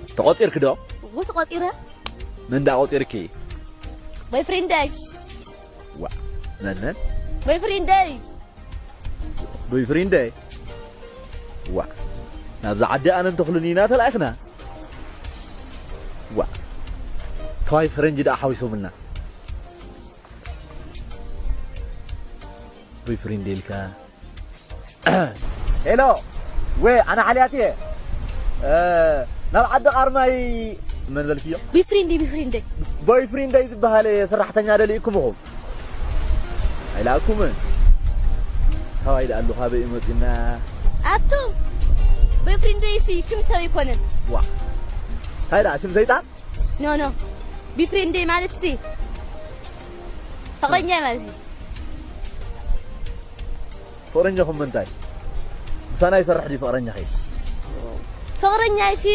ተቆጢርክ ዶ? እዎ ተቆጢረ። መን ዳ ቆጢርኪ? ቦይፍሬንደይ። ዋ፣ መን መን? ቦይፍሬንደይ። ቦይፍሬንደይ? ዋ፣ ናብዛ ዓዲ ኣነን ተኽሉን ኢና ተላኢኽና። ዋ፣ ተዋይ ፈረንጂ ደኣ ሓዊሶምና። ቦይፍሬንደይ ኢልካ? ሄሎ፣ ወ ኣነ ሓልያት እየ። እ፣ ናብ ዓዲ ቃርማይ መን በልክዮ? ቦይፍሬንደይ፣ ቦይፍሬንደይ። ቦይፍሬንደይ ዝበሃል ሰራሕተኛ ደሊእኩም ኢኹም። ኣይላእኩምን። ካባይ ደኣ ኣሉ ካበይ እዩ መጺና? ኣቱ፣ ቦይፍሬንደይ ሲ ሽም ሰብ ኣይኮነን። ዋ፣ እንታይ ደኣ ሽም ሰይጣን? ኖ፣ ኖ። ቦይፍሬንደይ ማለት ሲ ፍቕረኛ ማለት እዩ። ፍቕረኛኹም ምንታይ? ምሳና ይሰርሕ ድዩ ፍቕረኛኺ? ፍቕረኛይ ሲ